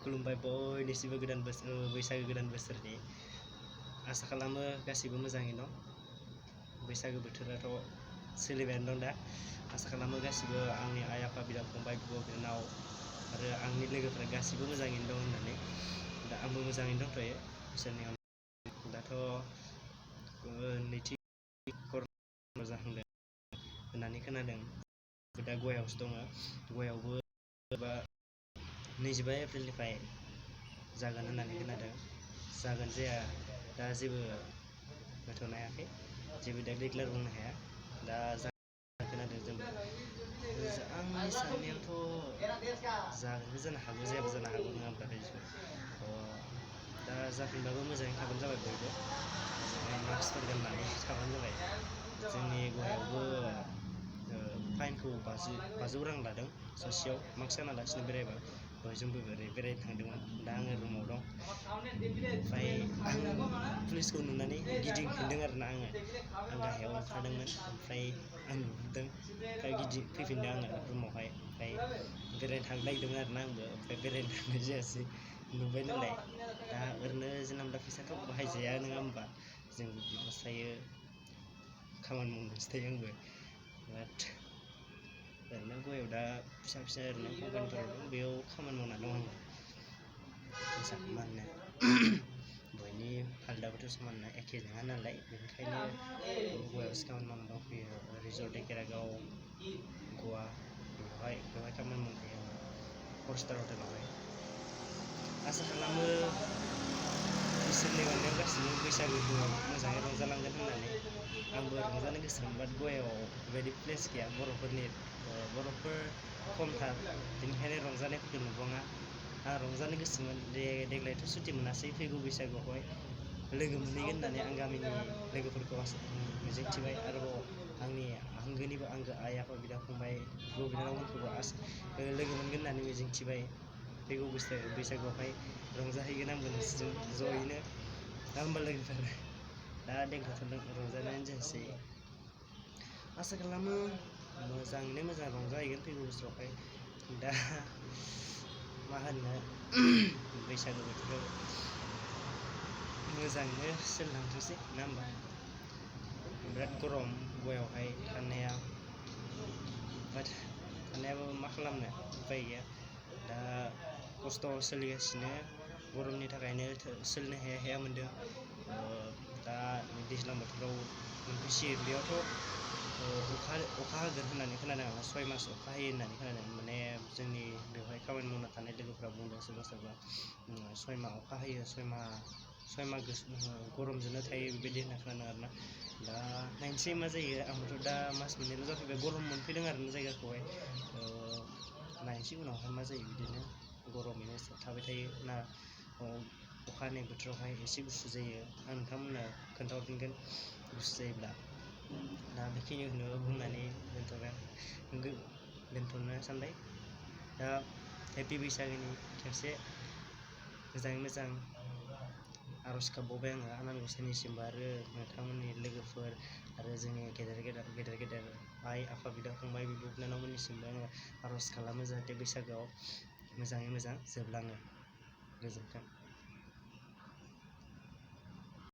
खुलुमबाय बयनिसिमबो बैसागो गोदान बोसोरनि। आसा खालामो गासिबो मोजाङै दं। बैसागो बोथोराथ' सोलिबायानो दं दा। आसा खालामो गासिबो आंनि आइ आफा बिदा फंबाय बिब' बिनानाव आरो आंनि लोगोफोरा गासिबो मोजाङैनो दं होननानै। दा आंबो मोजाङैनो दंथ'यो इसोरनि अननायाव। दाथ' नैथि कर'ना जाहांदों होननानै खोनादों। दा गयावसो दङ। गयावबो 25 एप्रिलनिफ्राय जागोन होननानै खोनादों। जागोन जाया दा जेबो होथ'नो हायाखै, जेबो दा डिक्लेयार बुंनो हाया। दा खोनादों जोंबो। आंनि साननायावथ' जागोनबो जानो हागौ जायाबो जानो हागौ, नङा होमबा? दा जाफिनबाबो मोजाङै थाबानो जाबाय बयबो। मास्कफोर गाननानै थाबानो जाबाय। जोंनि गयावबो फाइनखौ 500 रां लादों सासेयाव मास्क गानालासिनो बेरायबा। दहाय जोंबो बेरायनो थांदोंमोन। दा आङो रुमाव दं। ओमफ्राय आं पुलिसखौ नुनानै गिदिंफिनदों आरोना आं गाहायाव ओंखारदोंमोन। ओमफ्राय आं नुहुरदों, ओमफ्राय फैफिनदों आङो रुमावहाय। ओमफ्राय बेरायनो थांनो नागिरदोंमोन आरोना आंबो, ओमफ्राय बेरायनो थांनाय जायासै। नुबाय नालाय दा ओरैनो जानला मोनला फैसाथ' बाहायजाया, नङा होमबा? जों बिदिल'सो थायो, खामानि मावनोसो थायो आंबो। बाट ओरैनो गयाव दा फिसा ओरैनो कम्पानिफोराव दं, बेयाव खामानि मावना दं आङो। मा होनो बयनि हालोदाबोथ' समान नङा, एखे नङा नालाय, बेनिखायनो गयावसो खामानि मावना दंफैयो। रिजर्ट दाइकेरागाव गवा, बेवहाय खामानि मावफैयो आङो, 4 स्टार हटेलावहाय। आसा खालामो इसोरनि अननायाव गासिबो बैसागोखौ मोजाङै रंजालांगोन होननानै। आंबो रंजानो गोसोमोन, बाट गयाव बेबायदि प्लेस गैया। बर'फोर खमथार, बेनिखायनो रंजानायफोरखौ नुबाङा। आं रंजानो गोसोमोन, देग्लायथ' सुटि मोनासै। फैगौ बैसागुआवहाय लोगो मोनहैगोन होननानै आं गामिनि लोगोफोरखौ मिजिंथिबाय। आरोबाव आंनि आंगोनिबो आंगो आइ आफा बिदा फंबाय बिब' बिनानावमोनखौबो लोगो मोनगोन होननानै मिजिंथिबाय। फैगौ बैसागुआवहाय रंजाहैगोन आंबो नोंसोरजों ज'यैनो। दा होमबा लोगोफोर, दा देग्लायथ' रंजानायानो जायासै। आसा खालामो मोजाङैनो मोजां रंजाहैगोन फैगौ बोसोरावहाय। दा मा होनो, बैसागु बोथोराव मोजाङैनो सोलिलांथोंसै, नङा होमबा? बिराद गरम गयावहाय थानाया, बाट थानायाबो मा खालामनो, उपाय गैया। दा खस्थ' सोलिगासिनो, गरमनि थाखायनो सोलिनो हाया मोनदों। दा दैज्लां बोथोराव मोनफैसिगोन, बेयावथ' अखा होगोन होननानै खोनादों आं। 6 मास अखा हायो होननानै खोनादों। माने जोंनि बेवहाय खामानि मावना थानाय लोगोफ्रा बुंदों, सोरबा 6 माह अखा हायो, 6 माह गरमजोंनो थायो, बेबायदि होनना खोनादों आरोना। दा नायनोसै मा जायो। आंबोथ' दा मास मोननैल' जाफैबाय, गरम मोनफैदों आरोना जायगाखौहाय। नायनोसै उनावहाय मा जायो। बिदिनो गरमैनो थाबाय थायो ना अखा हानाय बोथोरावहाय एसे गुसु जायो। आं नोंथांमोननो खोन्थाहरफिनगोन गुसु जायोब्ला। दा बेखिनिखौनो बुंनानै दोनथ'नो सानबाय। दा हेपि बैसागोनि खेबसे मोजाङै मोजां आर'ज गाबबावबाय आङो आनान गसाइनिसिमबो, आरो नोंथांमोननि लोगोफोर आरो जोंनि गेदेर आइ आफा बिदा फंबाय बिब' बिनानावमोननिसिमबो आङो आर'ज खालामो, जाहाथे बैसागोआव मोजाङै मोजां जोबलाङो। गोजोन्थों।